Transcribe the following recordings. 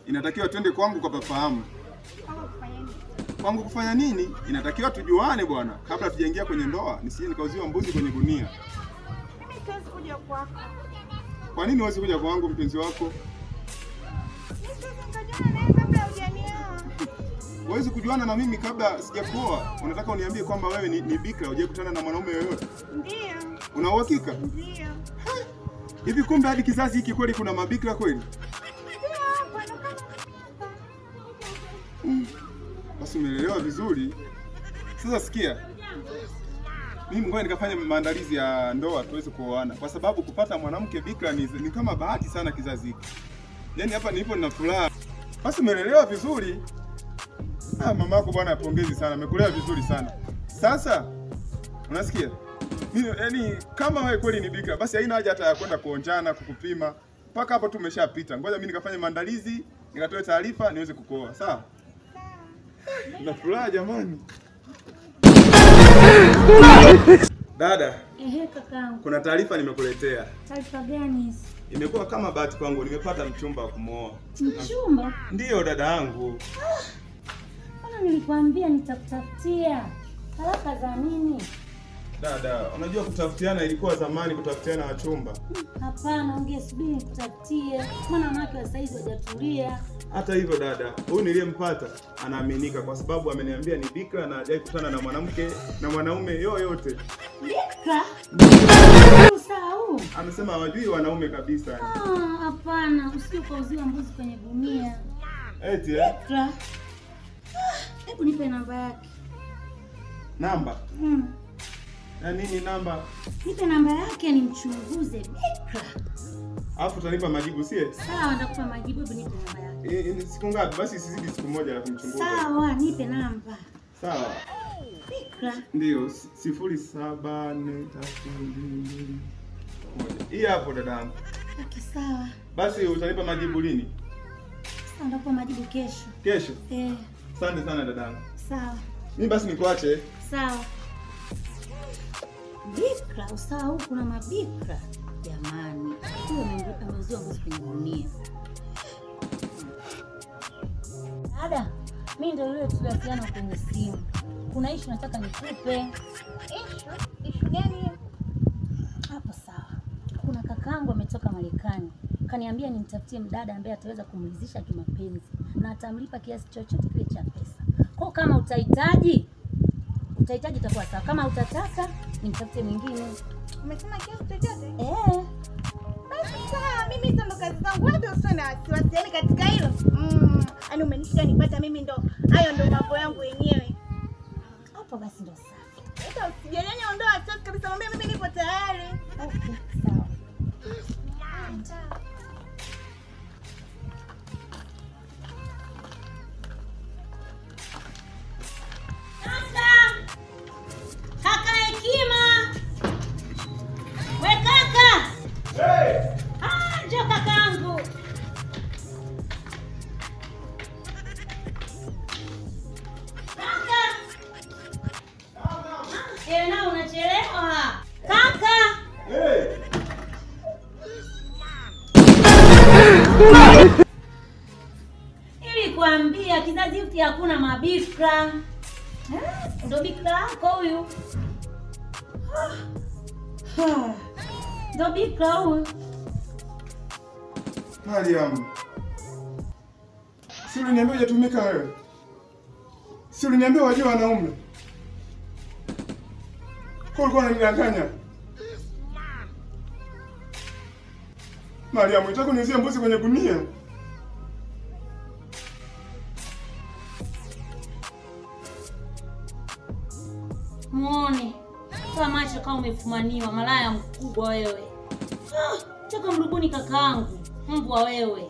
Inatakiwa twende kwangu kwa pafahamu. Kwangu kufanya nini? Inatakiwa tujuane bwana kabla tujaingia kwenye ndoa, nisije nikauziwa mbuzi kwenye gunia. Mimi siwezi kuja kwako. Kwa nini huwezi kuja kwangu mpenzi wako? Mimi siwezi nikajuana naye kabla hujanioa. Huwezi kujuana na mimi kabla sijakuoa? Unataka uniambie kwamba wewe ni bikra, hujakutana na mwanaume yoyote? Ndio. Una uhakika? Ndio. Hivi kumbe hadi kizazi hiki kweli kuna mabikra kweli? Basi umeelewa vizuri. Sasa sikia, mimi ngoja nikafanye maandalizi ya ndoa tuweze kuoana, kwa sababu kupata mwanamke bikra ni kama bahati sana kizazi hiki. Yaani hapa nilipo nina furaha. Basi umeelewa vizuri. Ah, mamako bwana pongezi sana, amekulea vizuri sana. Sasa unasikia? Mimi yaani kama wewe kweli ni bikra, basi haina haja hata ya kwenda kuonjana, kukupima. Mpaka hapo tumeshapita. Ngoja mimi nikafanye maandalizi, nikatoe taarifa niweze kukuoa. Sawa? Na furaha jamani. Dada. Ehe kakaangu. Kuna taarifa nimekuletea. Taarifa gani hizo? Imekuwa kama bahati kwangu, nimepata mchumba wa kumooa. Mchumba? Ndiyo dada yangu. Mbona nilikwambia nitakutafutia? Haraka za nini? Dada, unajua kutafutiana ilikuwa zamani, kutafutiana wachumba. Hapana, ungesubiri nikutafutie. Maana wanawake wa saizi hawajatulia. Hata hivyo dada, huyu niliyempata anaaminika kwa sababu ameniambia ni bikra na hajawahi kukutana na mwanamke na mwanaume yoyote. Bikra? Usahau. Amesema hawajui wanaume kabisa. Ah, hapana, usije ukauziwa mbuzi kwenye gunia. Eti eh? Bikra. Hebu nipe namba yake. Namba? Na nini namba? Nipe namba yake nimchunguze bikra. Alafu utanipa majibu sie? Sawa, nitakupa majibu, hebu nipe namba yake. Siku ngapi? Basi isizidi siku moja la kumchunguza. Sawa, nipe namba. Sawa. Bikra. Ndio, 074322 1. Hii hapo dadangu. Okay, sawa. Basi utanipa majibu lini? Sawa, nitakupa majibu kesho. Kesho? Eh. Asante sana dadangu. Sawa. Mimi basi nikuache. Sawa. Bikra, usahau kuna mabikra. Jamani, huyo ameuziwa mbuzi kwenye gunia. Dada, mimi ndio yule tuliwasiliana kwenye simu. Kuna issue nataka nikupe. Issue? Issue gani? Hapo sawa. Kuna kakaangu ametoka Marekani. Kaniambia nimtafutie mdada ambaye ataweza kumridhisha kimapenzi na atamlipa kiasi chochote kile cha pesa. Kwa kama utahitaji itakuwa sawa. Kama utataka nimtafutie mwingine. Umesema kiasi chochote? Eh. Basi sawa, mimi hizo ndo kazi zangu. Wewe usiwe na wasiwasi yani katika hilo. Yaani umenishika nipata mimi ndo hayo ndo mambo yangu yenyewe. Hapo basi ndo safi. Hata usijali, ondoa wasiwasi kabisa. Mwambie mimi nipo tayari. Okay, sawa. Nilikwambia kizazi hiki hakuna mabikra. Ndio bikra yako huyu. Ndio bikra huyu. Mariam, si uliniambia hujatumika wewe? Si uliniambia wajua wanaume? Kwa ulikuwa unanidanganya. Mariam, unataka kuniuzia mbuzi kwenye gunia? Muone. Toa macho kama umefumaniwa, malaya mkubwa wewe. Toka mrubuni kakaangu, mbwa wewe.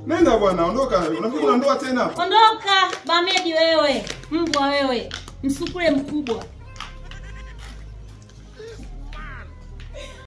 Nenda bwana, ondoka. Unafikiri unaondoa tena? Ondoka, Bamedi wewe, mbwa wewe, msukule mkubwa.